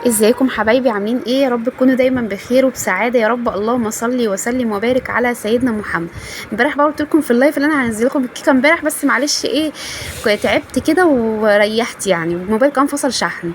ازيكم حبايبي؟ عاملين ايه؟ يا رب تكونوا دايما بخير وبسعاده يا رب. اللهم صل وسلم وبارك على سيدنا محمد. امبارح بقى قلت لكم في ال live اللي انا هنزل لكم الكيكه امبارح، بس معلش ايه تعبت كده وريحت يعني، والموبايل كان فصل شحن.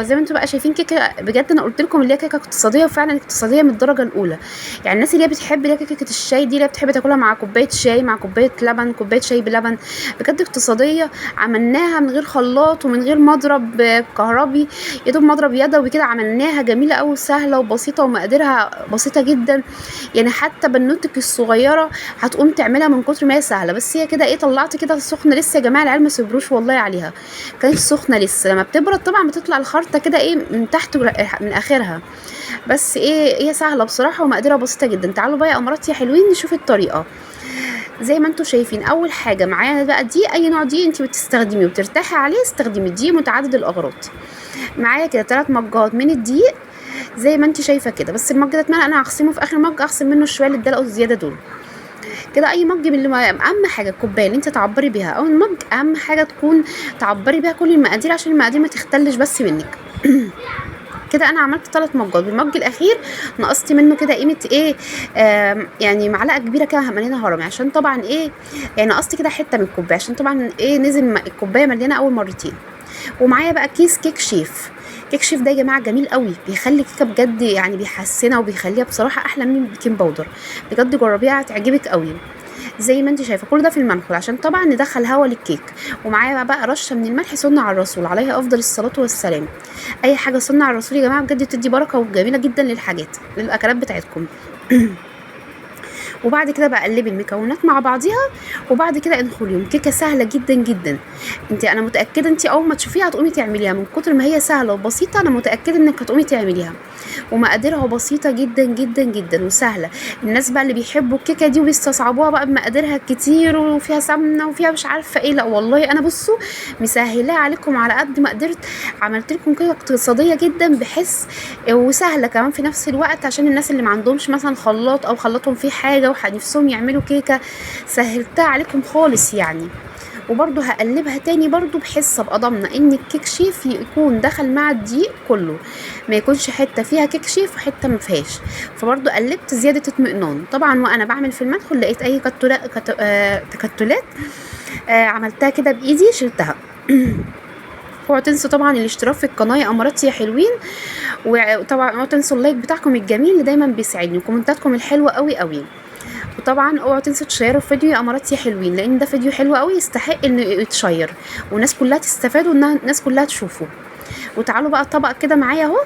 زي ما انتم بقى شايفين كيكة بجد، انا قلت لكم اللي هي كيكة اقتصادية، وفعلا اقتصادية من الدرجة الاولى. يعني الناس اللي هي بتحب اللي هي كيكة الشاي دي، اللي هي بتحب تاكلها مع كوباية شاي، مع كوباية لبن، كوباية شاي بلبن، بجد اقتصادية. عملناها من غير خلاط ومن غير مضرب كهربي، يا دوب مضرب يدوي كده عملناها. جميلة قوي، سهلة وبسيطة ومقاديرها بسيطة جدا، يعني حتى بنوتك الصغيرة هتقوم تعملها من كتر ما هي سهلة. بس هي كده ايه، طلعت كده سخنة لسه يا جماعة، العيال ما صبروش والله عليها، كانت سخنة لسه. لما بتبرد طبعا بتطلع الخرطة كده ايه من تحت من اخرها، بس ايه هي سهلة بصراحة ومقاديرها بسيطة جدا. تعالوا بقى يا امارات يا حلوين نشوف الطريقة. زي ما انتم شايفين اول حاجة معايا بقى دي، اي نوع دي انت بتستخدميه وبترتاحي عليه استخدمي دي، متعدد الاغراض. معايا كده 3 مجات من الدقيق زي ما انت شايفه كده، بس المج ده اتملى، انا هخصمه في اخر مج، اخصم منه شوية اللي اتدلقوا الزيادة دول كده. اي مج من اللي اهم حاجة الكوباية اللي انت تعبري بيها او المج، اهم حاجة تكون تعبري بيها كل المقادير عشان المقادير ما تختلش بس منك. كده انا عملت 3 مجات، بالمج الاخير نقصت منه كده قيمة ايه، يعني معلقه كبيرة كده مليانة هرمي، عشان طبعا ايه يعني نقصت كده حتة من الكوباية، عشان طبعا ايه نزل الكوباية مليانة اول مرتين. ومعايا بقى كيس كيك شيف. كيك شيف ده يا جماعة جميل قوي، بيخلي الكيكه بجد يعني بيحسنها وبيخليها بصراحة احلى من ال baking powder، بجد جربيها هتعجبك قوي. زي ما انت شايفه كل ده في المنخل عشان طبعا ندخل هوا للكيك. ومعايا بقى رشه من الملح، سنة على الرسول عليه افضل الصلاة والسلام. اي حاجة سنة على الرسول يا جماعة بجد بتدي بركة وجميلة جدا للحاجات للاكلات بتاعتكم. وبعد كده بقلب المكونات مع بعضيها، وبعد كده انخليهم. كيكة سهلة جدا جدا، انت انا متاكدة انت اول ما تشوفيها هتقومي تعمليها من كتر ما هي سهلة وبسيطة. انا متاكدة انك هتقومي تعمليها، ومقاديرها بسيطة جدا جدا جدا وسهلة. الناس بقى اللي بيحبوا الكيكه دي وبيستصعبوها بقى بمقاديرها كتير وفيها سمنه وفيها مش عارفه ايه، لا والله انا بصوا مسهلاها عليكم على قد ما قدرت. عملت لكم كيكة اقتصادية جدا بحس وسهلة كمان في نفس الوقت، عشان الناس اللي ما عندهمش مثلا خلاط او خلاطهم فيه حاجة ونفسهم يعملوا كيكة، سهلتها عليكم خالص يعني. وبرده هقلبها تاني برده بحس ابقى ضامنه ان الكيك شيف يكون دخل مع الدقيق كله، ما يكونش حتة فيها كيك شيف وحتة ما فيهاش. فبرده قلبت زيادة اطمئنان طبعا. وانا بعمل في المدخل لقيت اي تكتلات، عملتها كده بايدي شلتها. اوعوا تنسوا طبعا الاشتراك في القناة يا امارات يا حلوين، وطبعا اوعوا تنسوا ال like بتاعكم الجميل اللي دايما بيساعدني، وكومنتاتكم الحلوة قوي قوي. وطبعا اوعوا تنسوا تشيروا الفيديو يا امارات يا حلوين، لان ده فيديو حلو قوي يستحق انه يتشير والناس كلها تستفاد والناس كلها تشوفه. وتعالوا بقى الطبق كده معايا اهو،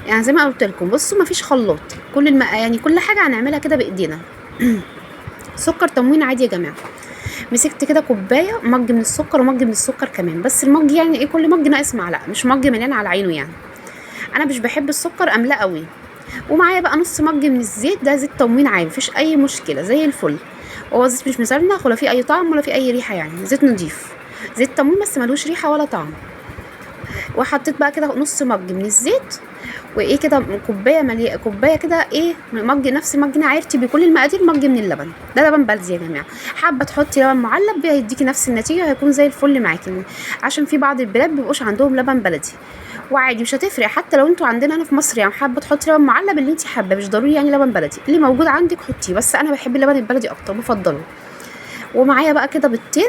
يعني زي ما قلت لكم بصوا مفيش خلاط، كل يعني كل حاجة هنعملها كده بايدينا. سكر تموين عادي يا جماعة. مسكت كده كوباية مج من السكر ومج من السكر كمان، بس المج يعني ايه كل مج ناقص معلقه، مش مج مليان على عينه يعني، انا مش بحب السكر املاه قوي. ومعايا بقى نص مج من الزيت، ده زيت تموين عادي مفيش اي مشكلة زي الفل، هو زيت مش مسرنخ ولا فيه اي طعم ولا فيه اي ريحه، يعني زيت نضيف، زيت تموين بس ملوش ريحه ولا طعم. وحطيت بقى كده نص مج من الزيت، وايه كده كوباية مليئة، كوباية كده ايه مج، نفس مج انا عرفتي بكل المقادير، مج من اللبن، ده لبن بلدي يا جماعة. حابة تحطي لبن معلب هيديكي نفس النتيجة، هيكون زي الفل معاكي، عشان في بعض البلاد بيبقوش عندهم لبن بلدي، وعادي مش هتفرق. حتى لو انتوا عندنا هنا في مصر يعني حابة تحطي لبن معلب اللي انت حابة، مش ضروري يعني لبن بلدي، اللي موجود عندك حطيه، بس انا بحب اللبن البلدي اكتر بفضله. ومعايا بقى كده بيضتين.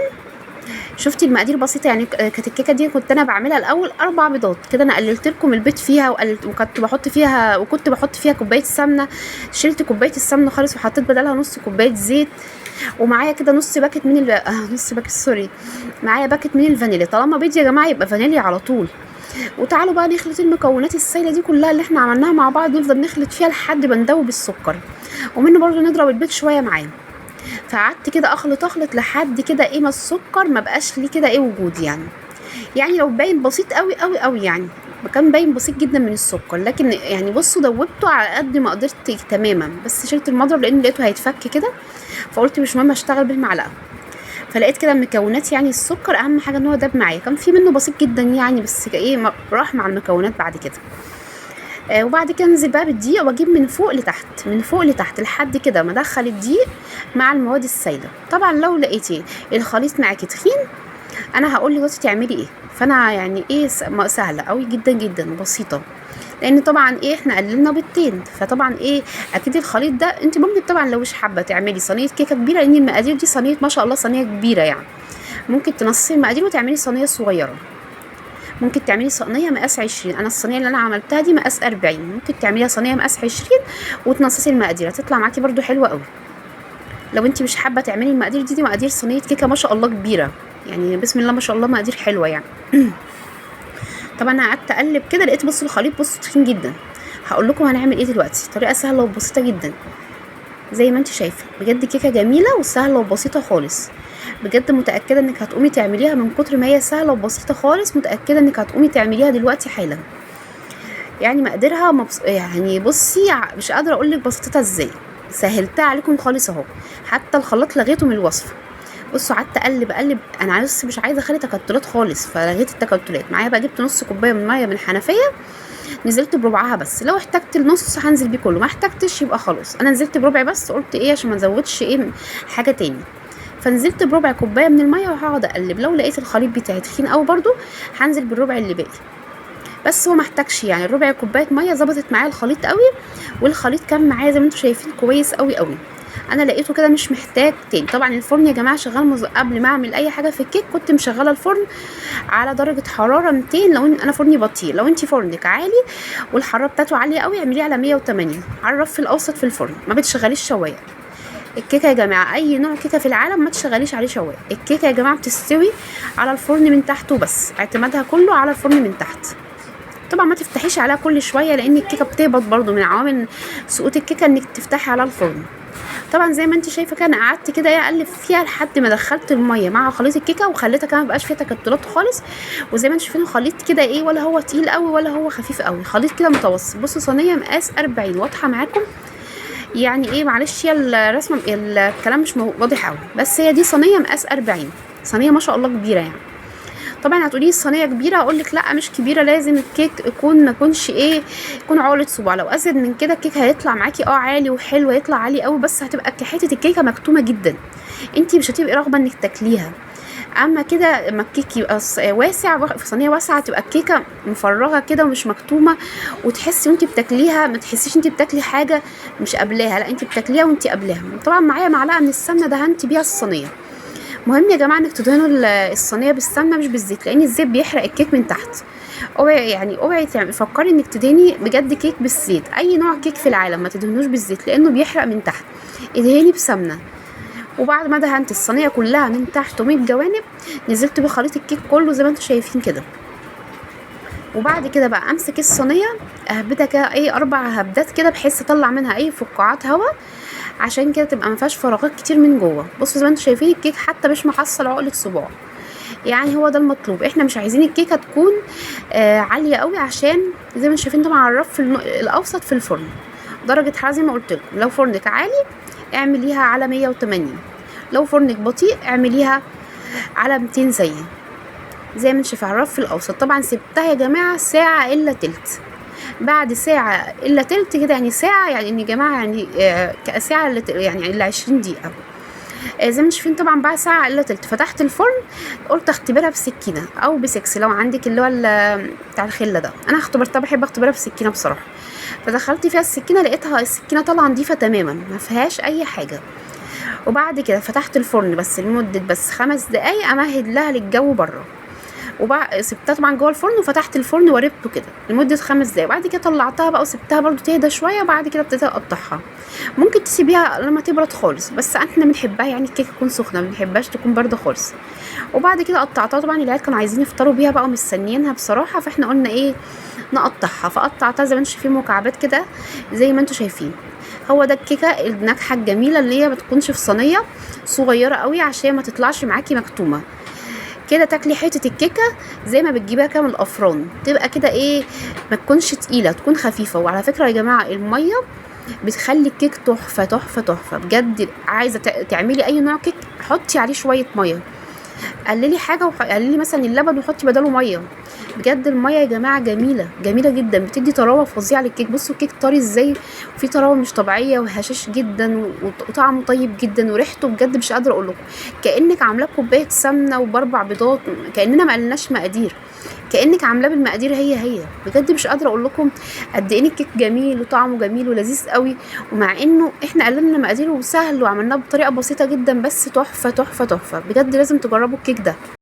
شفتي المقادير بسيطة يعني. كانت الكيكه دي كنت انا بعملها الاول 4 بيضات كده، انا قللت لكم البيض فيها وقللت، وكنت بحط فيها، وكنت بحط فيها كوباية سمنه، شلت كوباية السمنة خالص وحطيت بدلها نص كوباية زيت. ومعايا كده نص باكت من نص باكت sorry، معايا باكت من الفانيليا. طالما بيض يا جماعة يبقى فانيليا على طول. وتعالوا بقى نخلط المكونات السايله دي كلها اللي احنا عملناها مع بعض، نفضل نخلط فيها لحد ما ندوب السكر، ومنه برضو نضرب البيض شوية معاه. فقعدت كده اخلط لحد كده ايه ما السكر ما بقاش ليه كده ايه وجود، يعني لو باين بسيط قوي قوي قوي، يعني كان باين بسيط جدا من السكر، لكن يعني بصوا دوبته على قد ما قدرت تماما، بس شلت المضرب لان لقيته هيتفك كده، فقلت مش مهم اشتغل بالمعلقه. فلقيت كده المكونات يعني السكر اهم حاجة ان هو داب معايا، كان في منه بسيط جدا يعني، بس ايه راح مع المكونات بعد كده. وبعد كده انزل بقى بالدقيق واجيب من فوق لتحت، من فوق لتحت لحد كده ما ادخل الدقيق مع المواد السايله. طبعا لو لقيتي الخليط معاكي تخين انا هقول لك دلوقتي تعملي ايه. فانا يعني ايه سهلة قوي جدا جدا وبسيطة، لان طبعا ايه احنا قللنا بيضتين، فطبعا ايه اكيد الخليط ده انت ممكن طبعا لو مش حابة تعملي صينية كيكة كبيرة، لان المقادير دي صينية ما شاء الله صينية كبيرة يعني، ممكن تنصي المقادير وتعملي صينية صغيرة. ممكن تعملي صينية مقاس 20، انا الصينية اللي انا عملتها دي مقاس 40، ممكن تعمليها صينية مقاس 20 وتنصصي المقادير، هتطلع معاكي برده حلوة قوي. لو انت مش حابة تعملي المقادير دي، دي مقادير صينية كيكة ما شاء الله كبيرة يعني، بسم الله ما شاء الله مقادير حلوة يعني. طبعا انا قعدت اقلب كده، لقيت بصوا الخليط بصوا تخين جدا. هقول لكم هنعمل ايه دلوقتي، طريقه سهلة وبسيطة جدا زي ما انت شايفه، بجد كيكة جميلة وسهلة وبسيطة خالص. بجد متاكدة انك هتقومي تعمليها من كتر ما هي سهلة وبسيطة خالص، متاكدة انك هتقومي تعمليها دلوقتي حالا. يعني مقاديرها يعني بصي مش قادرة اقول لك بساطتها ازاي، سهلتها عليكم خالص اهو، حتى الخلاط لغيته من الوصفة. بصوا قعدت اقلب اقلب، انا عايز مش عايزه اخلي تكتلات خالص، فلغيت التكتلات. معايا بقى جبت نص كوباية من مية من الحنفية، نزلت بربعها بس، لو احتجت النص هنزل بيه كله، ما احتجتش يبقى خلاص. انا نزلت بربع بس، قلت ايه عشان ما نزودش ايه حاجة تاني، فنزلت بربع كوباية من المية وهقعد اقلب. لو لقيت الخليط بتاعي تخين قوي برده هنزل بالربع اللي باقي، بس هو ما احتاجش يعني. الربع كوباية مية ظبطت معايا الخليط قوي، والخليط كان معايا زي ما انتم شايفين كويس قوي قوي. انا لقيته كده مش محتاج تاني. طبعا الفرن يا جماعة شغال قبل ما اعمل اي حاجة في الكيك، كنت مشغله الفرن على درجه حرارة 200، لو انا فرني بطيء. لو انت فرنك عالي والحرارة بتاعته عالية قوي اعمليه على 180 على الرف الاوسط في الفرن، ما بتشغليش شوايه. الكيكه يا جماعة اي نوع كيكة في العالم ما تشغليش عليه شوايه. الكيكه يا جماعة بتستوي على الفرن من تحت وبس، اعتمادها كله على الفرن من تحت. طبعا ما تفتحيش عليها كل شوية لان الكيكه بتهبط برده، من عوامل سقوط الكيكه انك تفتحي على الفرن. طبعا زي ما انت شايفه كده انا قعدت كده ايه اقلب فيها لحد ما دخلت المية مع خليط الكيكه، وخليتها كمان مبقاش فيها تكتلات خالص. وزي ما انتم شايفين الخليط كده ايه، ولا هو تقيل قوي ولا هو خفيف قوي، خليط كده متوسط. بصوا صينية مقاس 40 واضحة معاكم يعني ايه، معلش يا الرسمة الكلام مش واضح قوي، بس هي دي صينية مقاس 40، صينية ما شاء الله كبيرة يعني. طبعا هتقولي الصينية كبيرة، اقول لك لا مش كبيرة، لازم الكيك يكون ما يكونش ايه، يكون عقله صباع. لو ازيد من كده الكيك هيطلع معاكي عالي وحلو، هيطلع عالي قوي، بس هتبقى حتة الكيكه مكتومة جدا، انتي مش هتبقي راغبه انك تاكليها. اما كده اما الكيك يبقى واسع في صينية واسعة، تبقى الكيكه مفرغة كده ومش مكتومة، وتحسي وانتي بتاكليها ما تحسيش انتي بتاكلي حاجة مش قبلاها، لا انتي بتاكليها وانتي قبلاها. طبعا معايا معلقه من السمنة دهنت بيها الصينية. مهم يا جماعة انك تدهنوا الصينية بالسمنه مش بالزيت، لان الزيت بيحرق الكيك من تحت. اوعي يعني اوعي فكري انك تدهني بجد كيك بالزيت، اي نوع كيك في العالم ما تدهنوش بالزيت لانه بيحرق من تحت، ادهني بسمنه. وبعد ما دهنت الصينية كلها من تحت ومن الجوانب، نزلت بخليط الكيك كله زي ما انتم شايفين كده. وبعد كده بقى امسك الصينية اهبدها كده اي 4 هبدات كده، بحيث اطلع منها اي فقاعات هواء، عشان كده تبقى ما فيهاش فراغات كتير من جوه. بصوا زي ما انتم شايفين الكيك حتى مش محصل عقله صباع، يعني هو ده المطلوب. احنا مش عايزين الكيكه تكون عالية قوي، عشان زي ما انتم شايفين طبعا على الرف الاوسط في الفرن درجه حرارة زي ما قلت لكم. لو فرنك عالي اعمليها على 180، لو فرنك بطيء اعمليها على 200 زي ما انتم شايفين على الرف الاوسط. طبعا سبتها يا جماعة ساعة الا تلت، بعد ساعة الا تلت كده يعني ساعة، يعني ان يا جماعة يعني ساعة يعني الا 20 دقيقة. زي ما انتم شايفين طبعا بعد ساعة الا تلت فتحت الفرن، قلت اختبرها بسكينة او بسكس لو عندك اللي هو بتاع الخلة ده، انا اختبرتها بحب اختبرها بسكينة بصراحة. فدخلت فيها السكينة لقيتها السكينة طالعه نضيفه تماما ما فيهاش اي حاجة. وبعد كده فتحت الفرن بس لمدة بس 5 دقايق امهد لها للجو بره، وبعد سبتها طبعا جوه الفرن وفتحت الفرن وربته كده لمدة 5 دقايق. بعد كده طلعتها بقى وسبتها برده تهدى شوية، وبعد كده ابتديت اقطعها. ممكن تسيبيها لما تبرد خالص، بس احنا بنحبها يعني الكيكه تكون سخنة، ما بنحبهاش تكون باردة خالص. وبعد كده قطعتها، طبعا العيال كانوا عايزين يفطروا بيها بقى ومستنيينها بصراحة، فاحنا قلنا ايه نقطعها. فقطعتها زي ما انتم شايفين مكعبات كده زي ما انتم شايفين. هو ده الكيكه الناجحة الجميلة اللي هي ما تكونش في صينية صغيرة قوي عشان ما تطلعش معاكي مكتومة كده. تاكلي حتة الكيكه زي ما بتجيبيها كده من الافران، تبقى كده ايه، ما تكونش تقيلة، تكون خفيفة. وعلى فكرة يا جماعة المية بتخلي الكيك تحفة تحفة تحفة بجد. عايزه تعملي اي نوع كيك حطي عليه شوية مية، قللي حاجة قللي مثلا اللبن وحطي بداله مية، بجد المية يا جماعة جميلة جميلة جدا، بتدي طراوه فظيعة للكيك. بصوا الكيك طري ازاي، وفي طراوه مش طبيعية وهشاش جدا، وطعمه طيب جدا، وريحته بجد مش قادرة اقول لكم، كانك عاملاه كوباية سمنه وباربع بيضات، كاننا ما قلناش مقادير، كانك عاملاه بالمقادير هي هي. بجد مش قادرة اقول لكم قد ايه الكيك جميل وطعمه جميل ولذيذ قوي، ومع انه احنا قللنا مقاديره وسهل وعملناه بطريقة بسيطة جدا، بس تحفة تحفة تحفة. بجد لازم تجربوا الكيك ده.